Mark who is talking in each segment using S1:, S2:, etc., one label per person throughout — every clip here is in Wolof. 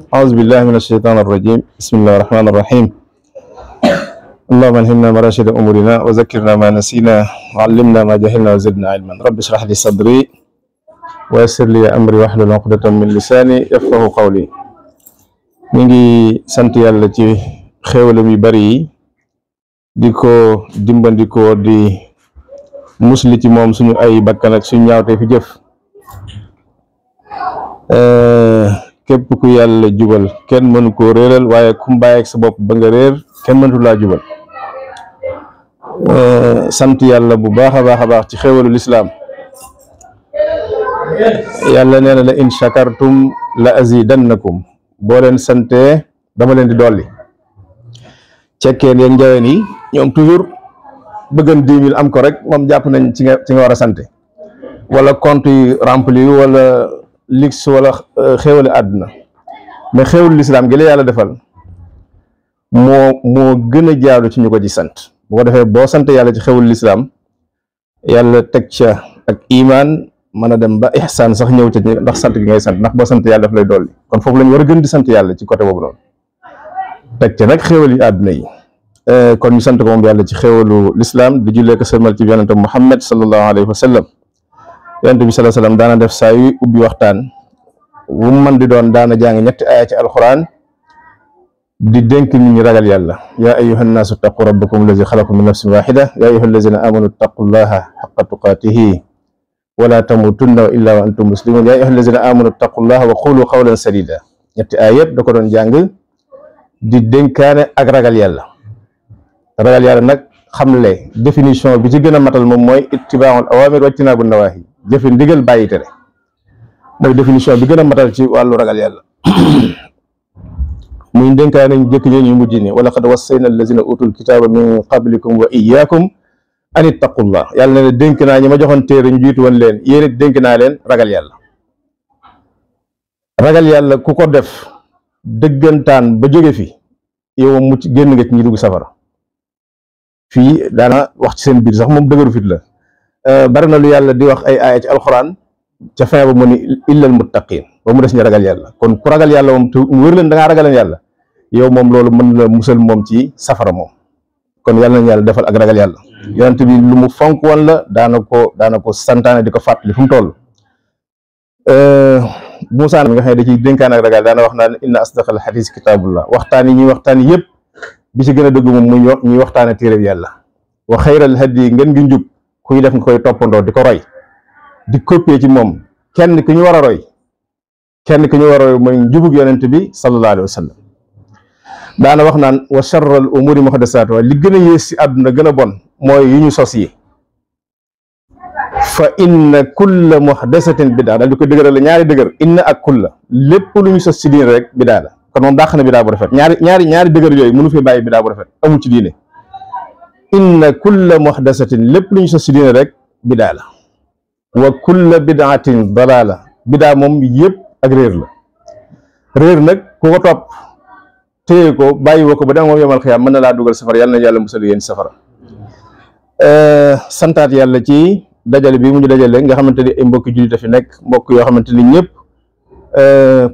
S1: أعوذ بالله من الشيطان الرجيم. بسم الله الرحمن الرحيم. اللهم ألهمنا مراشد أمورنا وذكرنا ما نسينا وعلمنا ما جهلنا وزدنا علما. رب اشرح لي صدري ويسر لي أمري واحلل عقدة من لساني يفقهوا قولي. ñu ngi sant yàlla ci xéewalam yu bari yi di ko dimbandikoo di musli ci moom suñu ay bakkan ak suñu ñaawte fi jëf. képp ku yàlla jubal kenn mënu koo réeral, waaye ku bàyyi ak sa bopp ba nga réer kenn mënatu laa jubal. sant yàlla bu baax a baax ci xéewalu lislaam. yàlla nee na la in shakartum la azidannakum, boo leen sante dama leen di dolli. cekkeen yeeg njaween yi ñoom toujours bëggan 10 000 am ko rek moom jàpp nañ ci nga war a sante, wala compte yi rempli wala lix wala xéewali àdduna. mais xéewlu lislaam gi la yàlla defal moo gën a jaadu ci ñu ko ci sant. bu ko defee boo sant yàlla ci xéewlu lislaam, yàlla teg ca ak imaan, mën a dem ba ihsaan sax ñëw ca ndax sant gi ngay sant, ndax boo sant yàlla daf lay dolli. kon foofu lañu war a gën di sant yàlla ci côté boobu noonu, teg ca nag xéewal yi àdduna yi. kon ñu sant ko moom yàlla ci xéewalu lislaam, di jullee ko sëlmal ci yonente Muhammad sallallahu alayhi wa sallam. yonente bi sallallahu alayhi wa sallam daana def saa yu ubbi waxtaan wu mu mën di doon daana jàng ñetti aaya ci alquran di dénk nit ñi ragal yàlla. yaa ayyuhan naasu taqu rabbakum allazi xalaqakum min nafsin waxida yaa ayyuha allazina amanu taqullaha xaqa tuqaatihi wala tamutunna illa wa antum muslimun yaa ayyuha allazina amanu taqullaha wa qulu qawlan sadida. ñetti aaya yëpp da ko doon jàng di dénkaane ak ragal yàlla. ragal yàlla nag xamle définition bi ci gën a matal moom mooy ittibaaul awaamir wa ijtinaabu nawaahi, jëfe ndigal bàyyi tere, mooy définition bi gën a matal ci wàllu ragal yàlla. muy dénkaay nañ jëkk ñeen ñu mujj ni wa laqad wassayna allazina utul kitaaba min qablikum wa iyyakum an ittaqullah. yàlla ne dénk naa ñi ma joxoon téere ñu jiitu woon leen, yéen it dénk naa leen ragal yàlla. ragal yàlla ku ko def dëggantaan ba jóge fi, yow mucc génn nga ci ñi dugg safara. fii daana wax ci seen biir sax moom dëgëru fit la. bari na lu yàlla di wax ay aaya ci alxuraan, ca fin ba mu ni illal muttaqin, ba mu des ñu ragal yàlla. kon ku ragal yàlla moom te mu wér leen da ngaa ragaleen yàlla, yow moom loolu mën la musal moom ci safara moom. kon yàlla nañu yàlla defal ak ragal yàlla. yonent bi lu mu fonk woon la, daana ko santaane di ko fàttali fu mu toll. Muusaa mi nga xam ne da ciy dénkaan ak ragal daana wax naan inna asdaqal xadiis kitaabullah. waxtaan yi ñuy waxtaan yëpp bi ci gën a dëgg moom muy ñuy waxtaane téere bi yàlla. wa xayral hadi ngeen ngi njub kuy def nga koy toppandoo di ko roy, di copier ci moom. kenn ki ñu war a roy mooy njubug yonent bi sallallahu alayhi wa sallam. daana wax naan wa sharral umuri muhdasaatuha, li gën a yées ci àdduna gën a bon mooy yu ñu sos yi. fa inna kulla muhdasatin bidaa, daal di ko dëgëral la ñaari dëgër, inna ak kulla, lépp lu ñu sos ci diine rek bidaa la. kon moom dàq na bidaa bu rafet. ñaari dëgër yooyu mënu fi bàyyi bidaa bu rafet, amul ci diine. inna kulla muhdasatin, lépp lu ñu sos ci diine rek bidaa la. wa kulla bidaatin dalaala, bidaa moom yëpp ak réer la. réer nag ku ko topp téye ko bàyyi woo ko ba dem moom yomal xiyaam mën na laa dugal safara. yàlla na yàlla musal yéen safara. santaat yàlla ci dajale bi mu ñu dajale nga xamante ni ay mbokki jullit fi nekk, mbokk yoo xamante ni ñëpp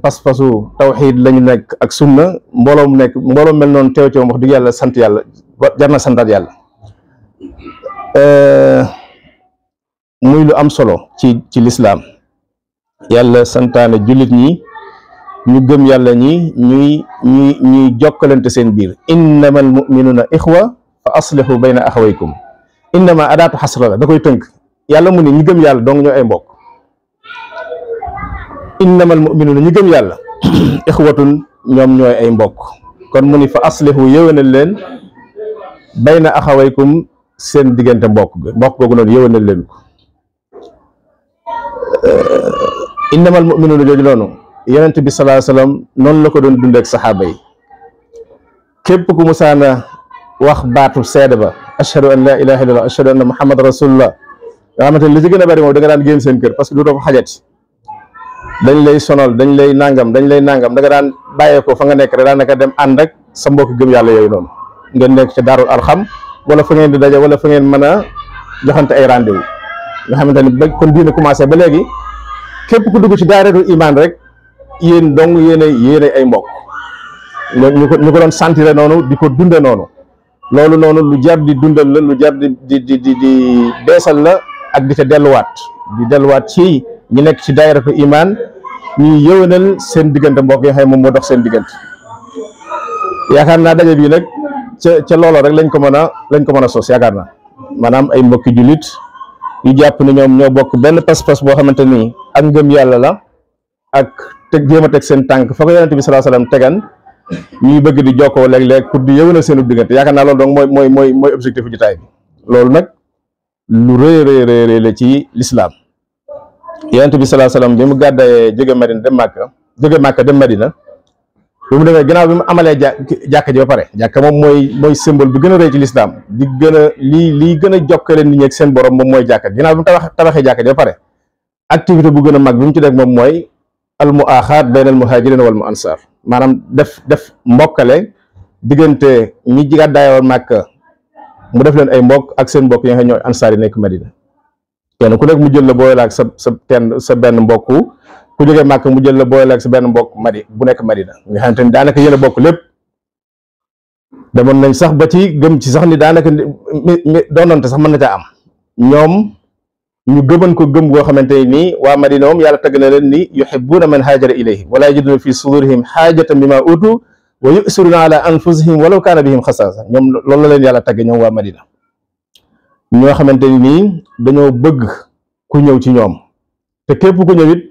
S1: pas-pasu tawxiid lañu nekk ak sunna. mbooloo mel noonu teew ci moom wax dëgg yàlla sant yàlla jar na santaat yàlla. muy lu am solo ci lislaam. yàlla santaane jullit ñi ñu gëm yàlla ñi ñuy jokkalante seen biir. innamal mu'minuna ixwa fa aslihu bayna axawaykum. innama adaatu xasra la, da koy tënk. yàlla mu ne ñi gëm yàlla dong ñooy ay mbokk. innamal mu'minuna ñi gëm yàlla ixwatun, ñoom ñooy ay mbokk. kon mu ni fa aslihu yëwénal leen bayna axawaykum, seen diggante mbokk googu noonu yëwénal leen ko. innamal mu'minuna jooju noonu yonent bi sallallahu alayhi wasallam noonu la ko doon dundee ak saxaaba yi. képp ku musaana wax baatu seede ba ashhadu an la ilaha illallah ashhadu anna muhammad rasulullah, nga xamante ne li ci gën a bari moom da nga daan génn seen kër parce que du doo ko xajati. dañ lay sonal, dañ lay nangam da nga daan bàyyeekoo fa nga nekk rek daanaka dem ànd ak sa mbokk gëm yàlla yooyu noonu. ngeen nekk ca daarul arxam wala fa ngeen di daje wala fa ngeen mën a joxante ay rendez-vous. nga xamante ni ba kon diine commencé ba léegi képp ku dugg ci daayiratul iman rek yéen dong yéene ay mbokk ñu ko doon sentir noonu di ko dunde noonu. loolu noonu lu jar di dundal la lu jar di beesal la ak di ca delluwaat ci ñi nekk ci daayiratu iman ñuy yëwénal seen diggante mbokk yi xam moom moo dox seen diggante. yaakaar naa daje bii nag ca looloo rek lañ ko mën a sos yaakaar naa maanaam ay mbokki jullit yu jàpp ne ñoom ñoo bokk benn pas-pas boo xamante ni ak ngëm yàlla la ak jéem a teg seen tànk fa ko yonent bi sallallahu alayhi wasallam tegan ñuy bëgg di jokkoo léeg-léeg pour di yëwénal seenu diggante yaakaar naa loolu donc mooy objectif bu jotaay bi. loolu nag lu rëy la ci lislaam. yonent bi sallallahu alayhi wasallam bi mu gàddayee jóge Màkka dem Madina bi mu demee ginnaaw bi mu amalee jàkka ji ba pare jàkka moom mooy symbole bi gën a rëy ci lislaam di gën a lii gën a jokkale nit ñi ak seen borom moom mooy jàkka ginnaaw bi mu tabaxee jàkka ji ba pare activité bu gën a mag bi mu ci def moom mooy al muaxaat bayna al muhajirin wal ansar maanaam def mbokkale diggante ñi gàddaayoon Màkka mu def leen ay mbokk ak seen mbokk yi nga xam ñooy ansaar yi nekk Madina kenn ku nekk mu jël la boole ak sa benn mbokk ku jógee Màkk mu jël la boole ak sa benn mbokk bu nekk Madina nga xamante ni daanaka yéen a bokk lépp demoon nañ sax ba ci gëm ci sax ni daanaka doonante sax mën na caa am ñoom ñu gëman ko gëm goo xamante ni waa Madina moom yàlla tagg na leen ni yuhibbuna man haajara ilayhim wala yajiduna fi sudurihim haajatan mimma utu wa yusiruna ala anfusihim walaw kaana bihim xasaasa ñoom loolu la leen yàlla tagg ñoom waa Madina ñoo xamante ni nii dañoo bëgg ku ñëw ci ñoom te képp ku ñëw it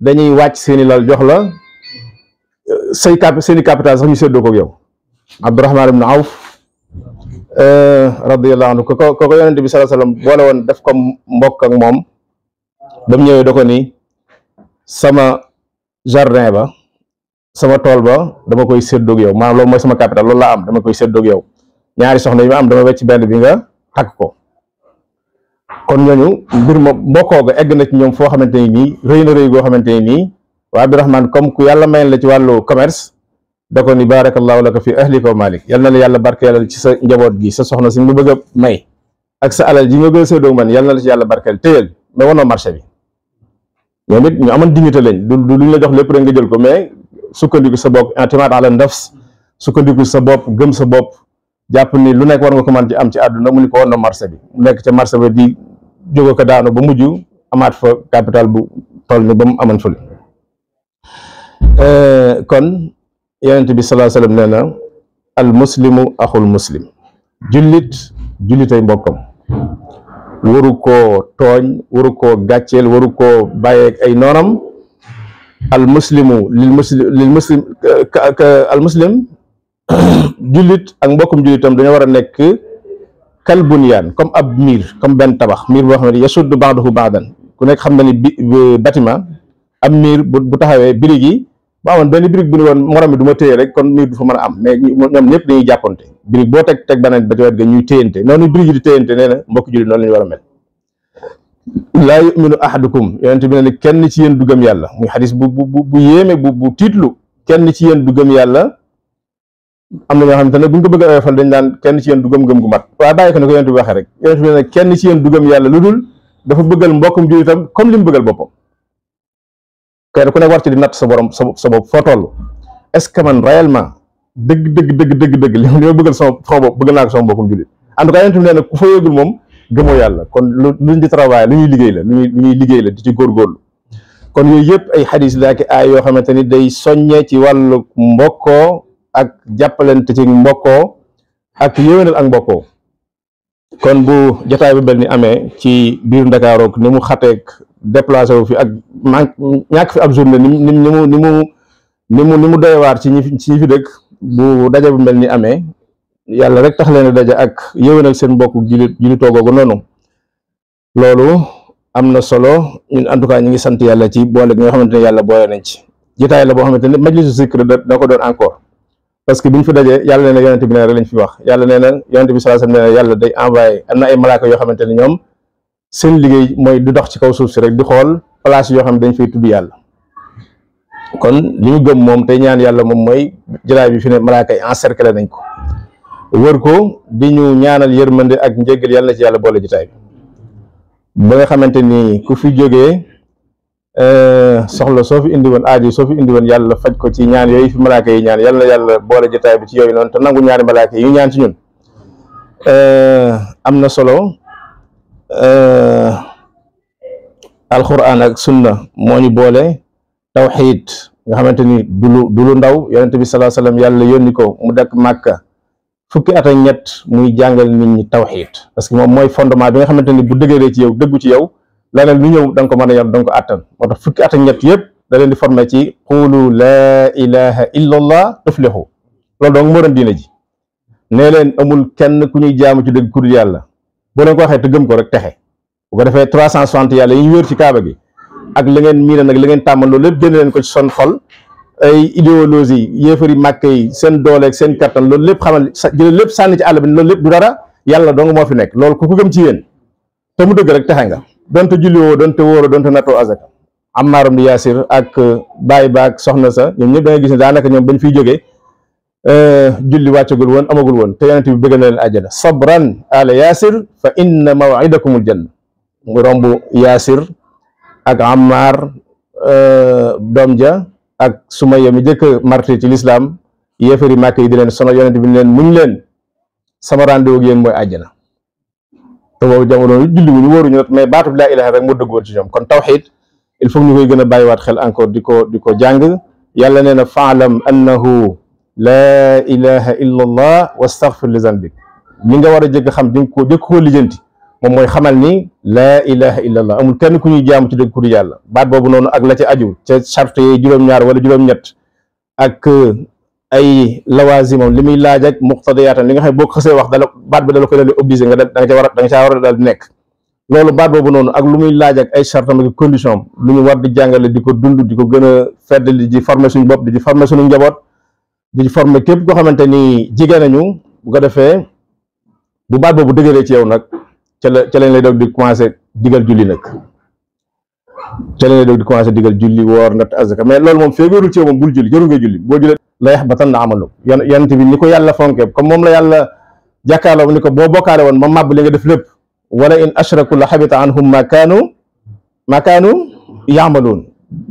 S1: dañuy wàcc seeni lal jox la seeni capital sax ñu séddoo ko ak yow. Abdurahman ibn Awf radiyallahu anhu ko yonente bi sallallahu alayhi wasallam boole woon def ko mbokk ak moom ba mu ñëwee da ko ni sama jardin ba sama tool ba dama koy séddoo ak yow maanaam loolu mooy sama capital loolu laa am dama koy séddoo ak yow ñaari soxna yi ma am dama wecc benn bi nga takk ko. kon ñooñu mbir ma mbokkoo ga egg na ci ñoom foo xamante ni nii rëy na rëy goo xamante ni nii waa Abdurahman comme ku yàlla mayen la ci wàllu commerce da ko ni barakallahu laka fi ahlika wa malik yal na la yàlla barkeelal ci sa njaboot gi sa soxna si nga bëgg a may ak sa alal ji nga gën a séddoo man yal na la ci yàlla barkeel téyel mais wanoo marché bi ñoom it ñu amoon dignité lañ du luñ la jox lépp rek nga jël ko mais sukkandiku sa bopp i'timaad ala nafs sukkandiku sa bopp gëm sa bopp jàpp ni lu nekk war nga ko mën ci am ci àdduna mu ni ko wanoo marché bi mu nekk ca marché bi di jóge ko daanu ba mujj amaat fa capital bu toll ni ba mu amoon fële kon yonent bi sallallahu alayhi wasallam nee na al muslimu axul muslim jullitay mbokkam waru koo tooñ waru koo gàcceel waru koo bàyyeeg ay noonam al muslimu al muslim jullit ak mbokkum jullitam dañoo war a nekk kal bunyaan comme ab miir comme benn tabax miir boo xam ne yasuddu ba'dahu ba'dan ku nekk xam na ni bâtiment am miir bu taxawee birig yi bu amoon benn birig bu ni woon morom mi du ma téye rek kon miir du fa mën a am mais ñoom ñëpp dañuy jàppante birig boo teg beneen ba ci wet ga ñuy téyante noonu birig yi di téyante nee na mbokk jullit noonu la ñu war a mel. laa yuminu ahadukum yonent bi ne ni kenn ci yéen du gëm yàlla muy xadis bu yéeme bu tiitlu kenn ci yéen du gëm yàlla. am na ñoo xamante ne bu ñu ko bëgg a oyofal dañ naan kenn ci yéen du gëm-gëm gu mat waaye bàyyi ko ne ko yonent bi waxee rek yonent bi ne kenn ci yéen du gëm yàlla lu dul dafa bëggal mbokkum jullitam comme li mu bëggal boppam kenn ku ne war ci di natt sa borom sa bopp foo toll est-ce que man réellement dëgg li ma bëggal sama bopp bëggal naa ko sama mbokkum jullit en tout cas yonent bi nee na ku fa yëgul moom gëmoo yàlla kon luñ di travail lu ñuy liggéey la di ci góorgóorlu kon yooyu yëpp ay xadis la ak ay yoo xamante ni day soññee ci wàllu mbokkoo ak jàppalante ci mbokkoo ak yéwénal ak mbokkoo kon bu jotaay bi mel ni amee ci biir Ndakaaru ni mu xateek déplacé wu fi ak ñàkk fi ab journée ni mu doyewaar ci ñi fi dëkk bu daje bu mel ni amee yàlla rek tax leen daje ak yéwénal seen mbokk julitoo googu noonu loolu am na solo ñun en tout cas ñu ngi sant yàlla ci boole gi nga xamante ne yàlla boole nañ ci jotaay la boo xamante ne majlisu zikr da ko doon encore parce que bi ñu fi dajee yàlla nee na yonent bi nee rek lañ fi wax yàlla nee na yonent bi sallallahu alayhi wasallam nee na yàlla day envoyé am na ay malaaka yoo xamante ne ñoom seen liggéey mooy di dox ci kaw suuf si rek di xool place yoo xam ne dañ fay tudd yàlla kon li ñu gëm moom tey ñaan yàlla moom mooy jëlaay bi fi ne malaaka yi encerclé nañ ko wër ko di ñu ñaanal yërmande ak njéggal yàlla na ci yàlla boole jotaay bi ba nga xamante ni ku fi jógee soxla soo fi indi woon aaji soo fi indi woon yàlla faj ko ci ñaan yooyu fi malaaka yi ñaan yàlla yàlla boole jotaay bi ci yooyu noonu te nangu ñaari malaaka yi yu ñaan ci ñun. am na solo alquran ak sunna moo ñu boole tawxiid nga xamante ni du lu ndaw yonent bi sallallahu alayhi wasallam yàlla yónni ko mu dekk Màkka fukki at ak ñett muy jàngal nit ñi tawxiid parce que moom mooy fondement bi nga xamante ni bu dëgëree ci yow dëggu ci yow leneen lu ñëw da nga ko mën a yor da nga ko àttan moo tax fukki at ak ñett yëpp da leen di formé ci qulu laa ilaha illa allah tuflihu loolu donc moo doon diine ji nee leen amul kenn ku ñuy jaamu ci dëgg ku dul yàlla boo leen ko waxee te gëm ko rek texe bu ko defee 360 yàlla yi ñu wér ci kaaba gi ak li ngeen miina nag li ngeen tàmmal loolu lépp génne leen ko ci son xol ay idéologie yéefari màkk yi seen dooleeg seen kattan loolu lépp xamal jële lépp sànni ci àll bi loolu lépp du dara yàlla dong moo fi nekk loolu ku ko gëm ci yéen te mu dëgg rek texe nga donte julli woo donte wóoro donte nattoo azaka Ammar ibn Yaasir ak baay baak soxna sa ñoom ñëpp da ngay gis ne daanaka ñoom bañ fiy jógee julli wàccagul woon amagul woon te yonent bi bëgg na leen àjjana sabran ala Yaasir fa inna maw'idakumul janna mu romb Yaasir ak Ammar doom ja ak Sumayya mi jëkk marti ci lislaam yéefari màkk yi di leen sono yonent bi leen muñ leen sama rendez-vous ak yéen mooy àjjana te boobu jamono julli wuñu wóoruñu nag mais baatu laa ilaha rek moo dëgg woon ci ñoom kon tawxiid il faut ñu koy gën a bàyyiwaat xel encore di ko jàng yàlla nee na faalam annahu laa ilaha illa allah wastaghfir li zanbik li nga war a jëkk xam di ko jëkk koo lijjanti moom mooy xamal ni laa ilaha illa allah amul kenn ku ñuy jaamu ci dëgg ku di yàlla baat boobu noonu ak la ci aju ca charte yi juróom-ñaar wala juróom-ñett ak ay lawaasimam li muy laaj ak muqtadiyaatam li nga xam ne boo ko xasee wax dala baat bi dala koy dal di obligé nga da nga caa war a dal di nekk loolu baat boobu noonu ak lu muy laaj ak ay chartam ak condition lu ñu war di jàngale di ko dund di ko gën a feddali di former suñu bopp di ci former suñu njaboot di ci former képp koo xamante ni jigéen nañu bu ko defee bu baat boobu dëgëree ci yow nag ca lañ lay doog di commencé digal julli nag ca lañ lay doog di commencé digal julli woor natt azaka mais loolu moom feebarul ci yow moom bul julli jëru ngay julli boo jullee la yaxbatan na amalu yonent bi ni ko yàlla fonke comme moom la yàlla jàkkaarloo ni ko boo bokkaale woon ma màbb li nga def lépp wala in ashraku la xabita anhum ma kaanu yaamaloon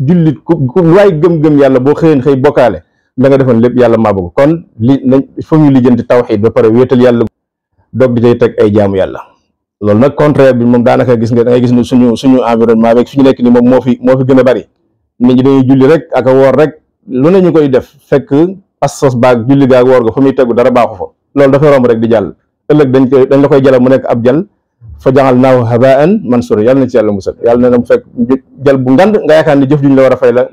S1: jullit ku waay gëm-gëm yàlla boo xëyeen xëy bokkaale la nga defoon lépp yàlla màbb ko kon foog ñu lijjanti tawxiid ba pare wéetal yàlla doog di cay teg ay jaamu yàlla loolu nag contraire bi moom daanaka gis nga da ngay gis ne suñu environnement beeg fi ñu nekk ni moom moo fi gën a bari nit ñi dañuy julli rek ak a woor rek lu ne ñu koy def fekk pas-pas baag julli gaag woor ga fa muy tegu dara baaxu fa loolu dafay romb rek di jàll ëllëg dañ la koy jëlal mu nekk ab jal fa jaxal naaw habaan mansura yàlla na ci yàlla musal yàlla na mu fekk jël bu ngand nga yaakaar ni jëf juñ la war a fay la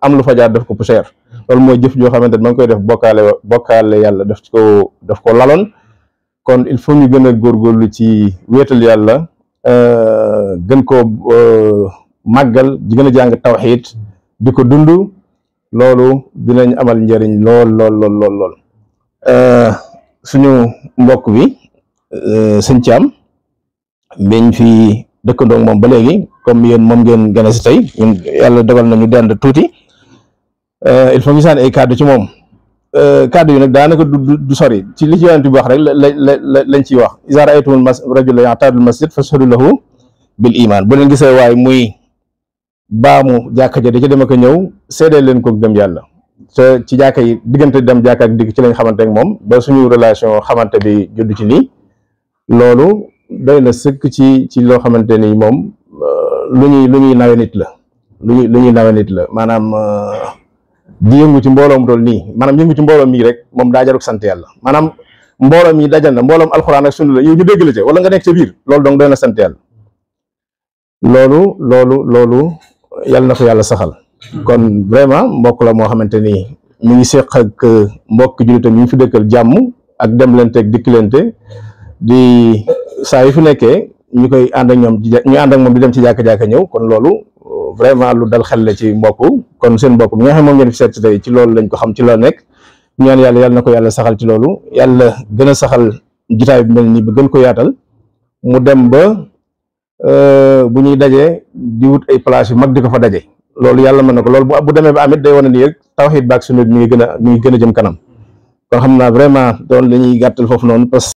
S1: am lu fa jaar def ko poussière loolu mooy jëf joo xamante ne ma ngi koy def bokkaale yàlla daf ko laloon kon il faut ñu gën a góorgóorlu ci wéetal yàlla gën koo màggal di gën a jàng tawxiid di ko dund loolu dinañ amal njëriñ lool suñu mbokk bi sëñ Thiam biñ fi dëkkandoog moom ba léegi comme yéen moom ngeen gën a si tey ñun yàlla dogal nañu dend tuuti il faut ñu sànni ay kàddu ci moom kàddu yi nag daanaka du sori ci li ci yonent bi wax rek lañ ciy wax iza ra'aytumul rajula ya'tadul masjid fashhadu lahu bil iman bu leen gisee waaye muy baamu jàkka ja di ci dem ak ñëw seedeel leen ko gëm yàlla te ci jàkka yi diggante dem jàkka ak digg ci lañ xamante ak moom ba suñu relation xamante bi judd ci nii loolu doy na sëkk ci loo xamante ni moom lu ñuy nawe nit la lu ñuy nawe nit la maanaam di yëngu ci mbooloom toll nii maanaam yëngu ci mbooloom mii rek moom daa jaruk sant yàlla maanaam mbooloom yi dajal na mbooloom alxuraan ak sunna la yow ñu dégg la ca wala nga nekk ca biir loolu donc doy na sant yàlla loolu yàlla na ko yàlla saxal kon vraiment mbokk la moo xamante ni mi ngi seq ak mbokk jullitam ñu fi dëkkal jàmm ak demlante ak dikkalante di saa yu fi nekkee ñu koy ànd ak ñoom ñu ànd ak moom di dem ci jàkka ñëw kon loolu vraiment lu dal xel la ci mbokk kon seen mbokk mi nga xam moom ngeen fi seet tey ci loolu lañ ko xam ci loolu nekk ñaan yàlla na ko yàlla saxal ci loolu yàlla gën a saxal jitaay bi mel nii ba gën ko yaatal mu dem ba bu ñuy dajee di wut ay place yu mag di ko fa daje loolu yàlla mën na ko loolu bu demee ba amit day wane ni rek tawxiid baak sunna mi ngi gën a jëm kanam kon xam naa vraiment doon la ñuy gàttal foofu noonu parce